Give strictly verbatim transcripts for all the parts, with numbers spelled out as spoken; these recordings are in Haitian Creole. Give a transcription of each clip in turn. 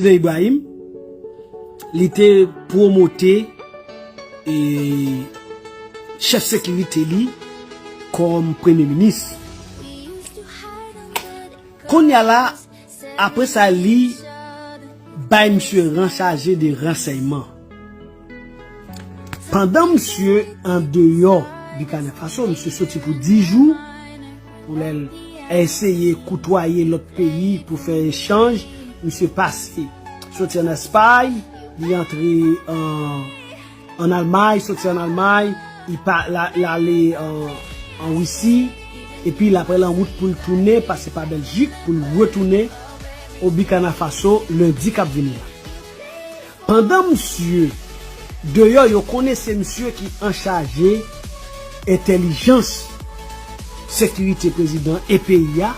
Prezidan Ibrahim, li te pwomote e chèf sekirite li kòm premye minis. Kounye a la, apre sa, li bay misye ran chaje de ransèyman. Pandan misye andeyò Burkina Faso, misye soti pou dis jou pou l al eseye koutwaye lòt peyi pou fè echanj. Misye pase, soti an Espay, li antre an, an Almay, soti an Almay, li pa, la, l ale an, an Risi, epi l ap pran wout pou l tounen, pase pa Bèljik, pou l retounen o Burkina Faso lendi k ap vini la. Pandan misye deyò, yo konnen se misye ki anchaje entèlijans sekirite prezidan e peyi a,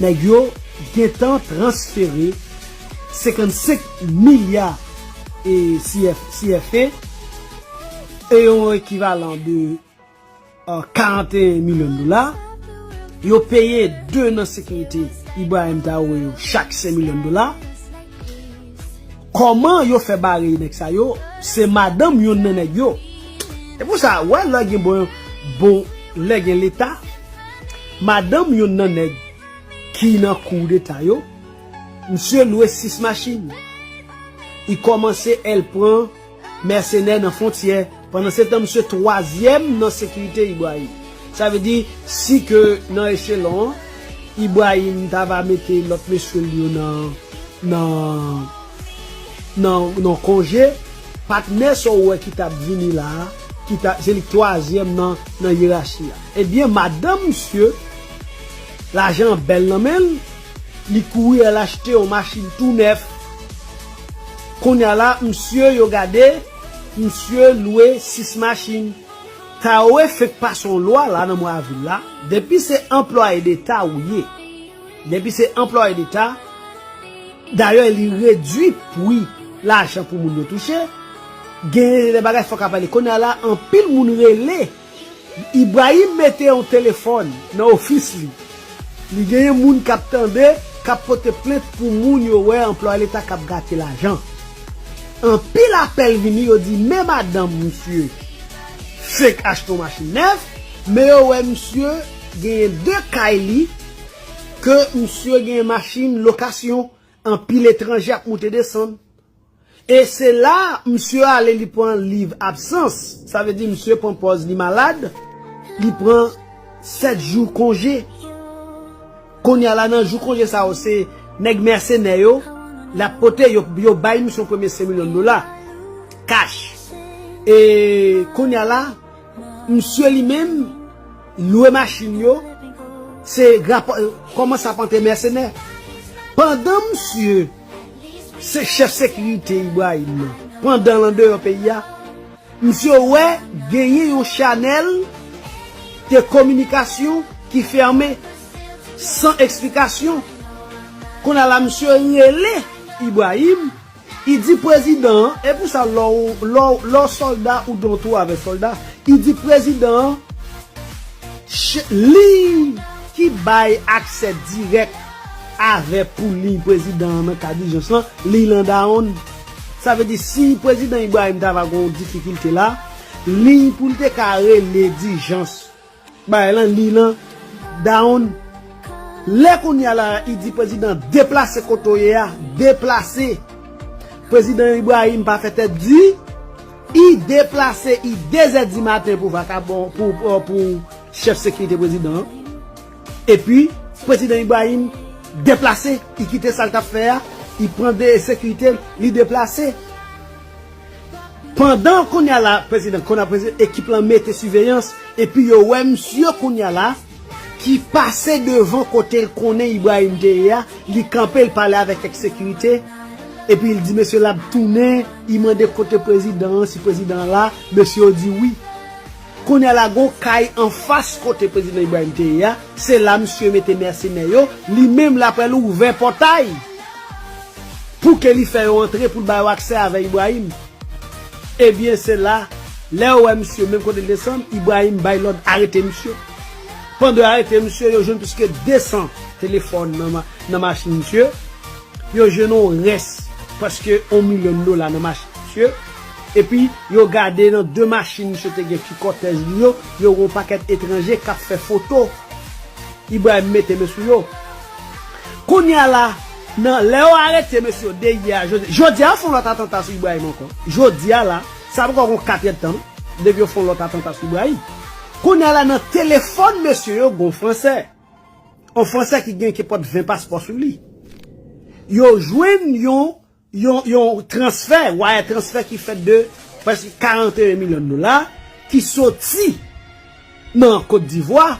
nèg yo gentan transfere senkannsenk milya e C F, C F A, e yon ekivalan de euh, karannteyen milyon dola. Yo peye de nan sekirite Ibrahim Traoré yo chak senk milyon dola. Kòman yo fè bare nèg sa yo? Se madanm yonn nan nèg yo. E pou sa, wè lè gen bon, bon, lè gen leta, madanm yonn nan nèg ki nan koudeta yo, misye lwe sis machin. Li kòmanse al pran mèsenè nan fwontyè. Pandan se tan, misye twazyèm nan sekirite Ibrahim. Sa vle di, si ke nan echelon an, Ibrahim ta va mete lòt mesye l yo nan, nan, nan, nan konje, patnè sa w wè ki t ap vini la a, ki ta, se li k twazyèm nan, nan yerachi a. Ebyen, madanm misye, lajan an bèl nan men l, li kouri al achte yon machin tou nèf. Kounye a la, misye, yo gade, misye lwe sis machin. Traoré fenk pase yon lwa la nan mwa avril la. Depi se anplwaye deta ou ye, depi se anplwaye deta, dayè li redui pri lajan pou moun yo touche. Gen de bagay fòk ap pale. Kounye a la, anpil moun rele Ibrahim mete yon telefòn nan ofis li. Li genyen moun k ap tande, k ap pote plent pou moun yo wè anplwaye leta k ap gate lajan. Anpil apèl vini, yo di men madanm misye fenk achte yon machin nèf, men yo wè misye genyen de kay li, ke misye genyen machin lokasyon, anpil etranje ap moute desann. E se la, misye ale, li pran liv absans. Sa vle di, misye pran pòz li malad, li pran sèt jou konje. Kounye a la, nan jou konje sa yo, se nèg mèsenè yo, l ap pote, yo, yo bay misye yon premye senk milyon dola. Kach. E kounye a la, misye li menm, lwe machin yo, se rapò, kòmanse ap antre mèsenè. Pandan misye se chèf sekirite Ibrahim nan, pandan l andeyò peyi a, misye wè genyen yon chanèl de kominikasyon ki fèmen, san eksplikasyon. Kounye a la, misye rele Ibrahim, li di prezidan an, e pou sa, lè w, lè w, lè w sòlda, ou don't ou avèk sòlda, li di prezidan an, ch-, liy ki bay aksè dirèk avè pou liy prezidan an nan ka dijans lan, liy lan down. Sa vle di, si prezidan Ibrahim ta va gon difikilte la, liy pou l te ka rele dijans, bay lan, liy lan down. Lè kounye a la, li di prezidan, deplase kote w ye a, deplase. Prezidan Ibrahim pa fè tèt di, li deplase, li de zè di maten pou vakabon, pou, pou, pou chèf sekirite prezidan an. Epi, prezidan Ibrahim deplase, li kite sa l t ap fè a, li pran de sekirite l, li deplase. Pandan kounye a la, prezidan, kounye a prezidan, ekip lan mete siveyans, epi yo wè misye kounye a la, ki pase devan kote l konnen Ibrahim te ye a, li kanpe, l pale avèk kèk sekirite, epi l di mesye l ap tounen, li mande kote prezidan an, si prezidan an la, mesye yo di wi. Kounye a la, gon kay anfas kote prezidan Ibrahim te ye a, se la misye mete mèsenè yo, li menm l ap al ouvè pòtay pou ke li fè yo antre, pou l ba yo aksè avè Ibrahim. Ebyen, se la, lè yo wè misye, menm kote l desann, Ibrahim bay lòd arete misye. Pandan yo arete misye, yo jwenn plis ke de san telefòn nan ma-, nan machin misye. Yo jwenn yon rès prèske yon milyon dola nan machin misye. Epi yo gade nan de machin misye te gen ki kòtèj li yo, yo wè yon pakèt etranje k ap fè foto Ibrahim mete men sou yo. Kounye a la, nan lè yo arete mesye yo deyè a, jodi, jodi a yo fè yon lòt atanta sou Ibrahim ankò. Jodi a la, sa poko gon kat èdtan depi yo fè yon lòt atanta sou Ibrahim. Kounye a la, nan telefòn mesye yo, gon Fransè. Yon Fransè ki gen ki pòt ven paspò sou li. Yo jwenn yon, yon, yon transfè, wire transfè ki fèt de prèske karannteyen milyon dola ki soti nan Kot Divwa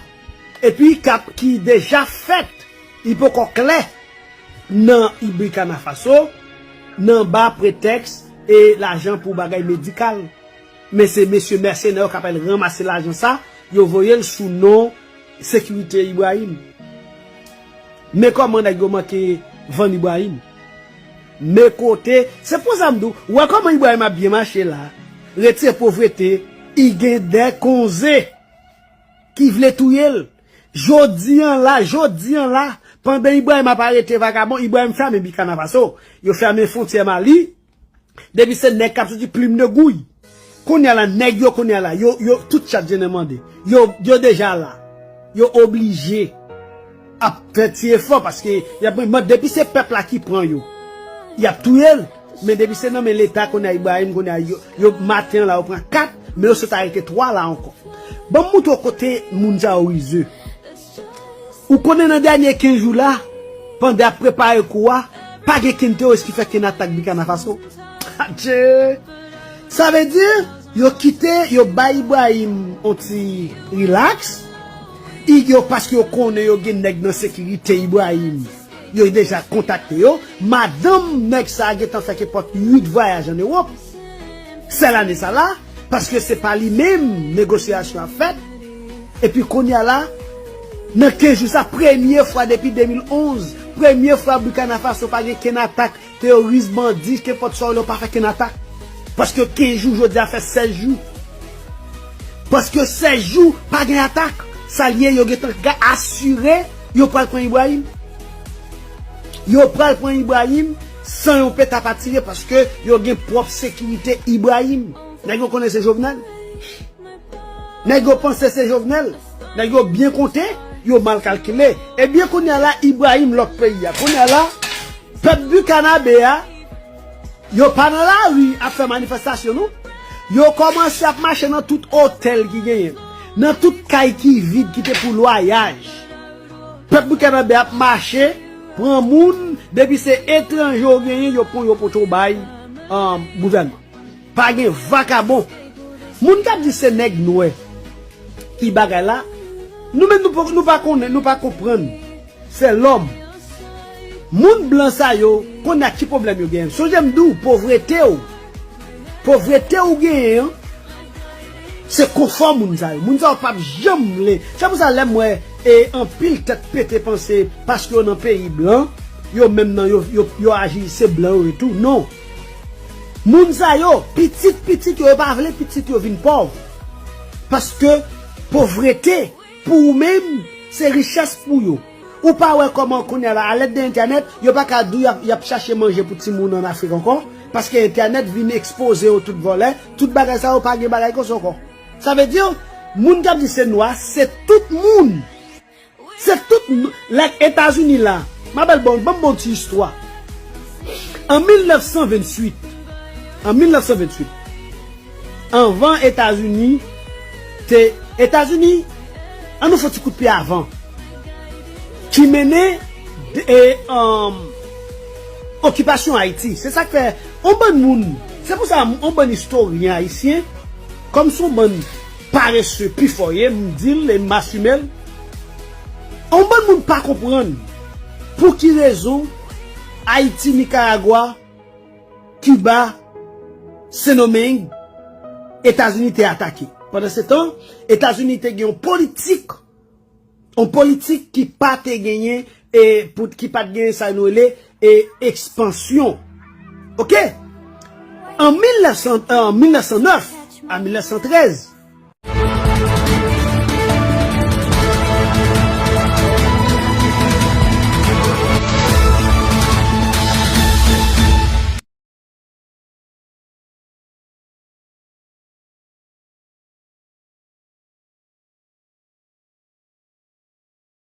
epi k ap, ki deja fèt, li poko klè nan Burkina Faso, nan ba pretèks e lajan pou bagay medikal. Men se mesye mèsenè yo k ap al ranmase lajan sa, yo voye l sou non sekirite Ibrahim. Men kòman nèg yo manke vann Ibrahim. Men kote, se pou sa m di w, ou wè kòman Ibrahim ap byen mache la. Retire povrete, i gen de konze ki vle touye l. Jodi an la, jodi an la, pandan Ibrahim ap arete vakabon, Ibrahim fèmen Burkina Faso, yo fèmen fwontyè Mali, depi se nèg k ap soti plim de gouy. Kounye a la, nèg yo kounye a la, yo, yo, tout chat jennen mande. Yo, yo deja la. Yo oblije ap fè ti efò paske y ap mande depi se pèp la ki pran yo. Y ap touye l. Men depi se nan men Leta kounye a Ibrahim kounye a yo, yo maten an la yo pran kat, men yo sot arete twa la ankò. Ban m montre w kote moun sa yo rize. Ou konnen nan dènye kenz jou la, pandan y ap prepare kou a, pa gen kenn teworis ki fè kenn atak Burkina Faso. Adje! Sa vle di, yo kite, yo bay Ibrahim on ti rilaks. I- Yo, paske yo konnen yo gen nèg nan sekirite Ibrahim. Yo deja kontakte yo. Madanm nèg sa a gentan fè kenpòt uit vwayaj ann Ewòp. Sèl ane sa la, paske se pa li menm negosyasyon ap fèt. Epi kounye a la, nan kenz jou sa, premye fwa depi de mil onz, premye fwa Burkina Faso pa gen kenn atak teworis, bandi, kenpòt sa w rele, yo pa fè kenn atak. Paske kenz jou, jodi a fè sèz jou. Paske sèz jou, pa gen atak. Sa l ye, yo gentan ga- asire, yo pral pran Ibrahim. Yo pral pran Ibrahim san yon peta pa tire, paske yo gen pwòp sekirite Ibrahim. Nèg yo konnen se Jovenel. Nèg yo panse se Jovenel. Nèg yo byen konte, yo mal kalkile. Ebyen, kounye a la, Ibrahim lòk peyi a. Kounye a la, pèp Burkina Faso a, yo pa nan lari ap fè manifestasyon, non. Yo kòmanse ap mache nan tout otèl ki genyen, nan tout kay ki vid, ki te pou lwayaj. Pèp Burkina Faso ap mache, pran moun, depi se etranje w genyen, yo pran, yo pote w bay, um, gouvènman. Pa gen vakabon. Moun k ap di se nèg nwè ki bagay la, nou menm nou pa, nou pa konnen, nou pa konprann. Se lòm. Moun blan sa yo, konnen ak ki pwoblèm yo genyen. Sonje m di w, povrete w, povrete w genyen an, se konfò moun sa yo. Moun sa yo p ap janm vle. Se pou sa lè m wè e anpil tèt pete panse paske yo nan peyi blan, yo menm nan yo, yo, yo aji se blan yo ye tou. Non. Moun sa yo, pitit pitit yo, yo pa vle pitit yo vin pòv. Paske povrete, pou ou menm, se richès pou yo. Ou pa wè kòman kounye a la, alèd de entènèt, yo pa ka di w y ap, y ap chache manje pou timoun ann Afrik ankò, paske entènèt vin ekspoze yo tout vòlè, tout bagay sa yo pa gen bagay konsa ankò. Sa vle di, moun k ap di se nwa, se tout moun. Se tout, like, Etazini la. M ap ba l bon, ban m bon ti istwa. An mil nèf san venntuit, an mil nèf san venntuit, anvan Etazini te, Etazini, an nou fè ti kout pye avan, ki mennen, e, um, okipasyon Ayiti. Se sa k fè, on bann moun, se pou sa, on bann istoryen ayisyen, kòm se on bann parese, pifò ye, m di l e m asime l. On bann moun pa konprann pou ki rezon Ayiti, Nikaragwa, Kiba, Sendomeng, Etazini te atake. Pandan se tan, Etazini te gen yon politik, yon politik ki pa te genyen, e, pou, ki pa t genyen sa nou rele, e, ekspansyon. Oke? An mil nèf san, an mil nèf san nèf a mil nèf san trèz,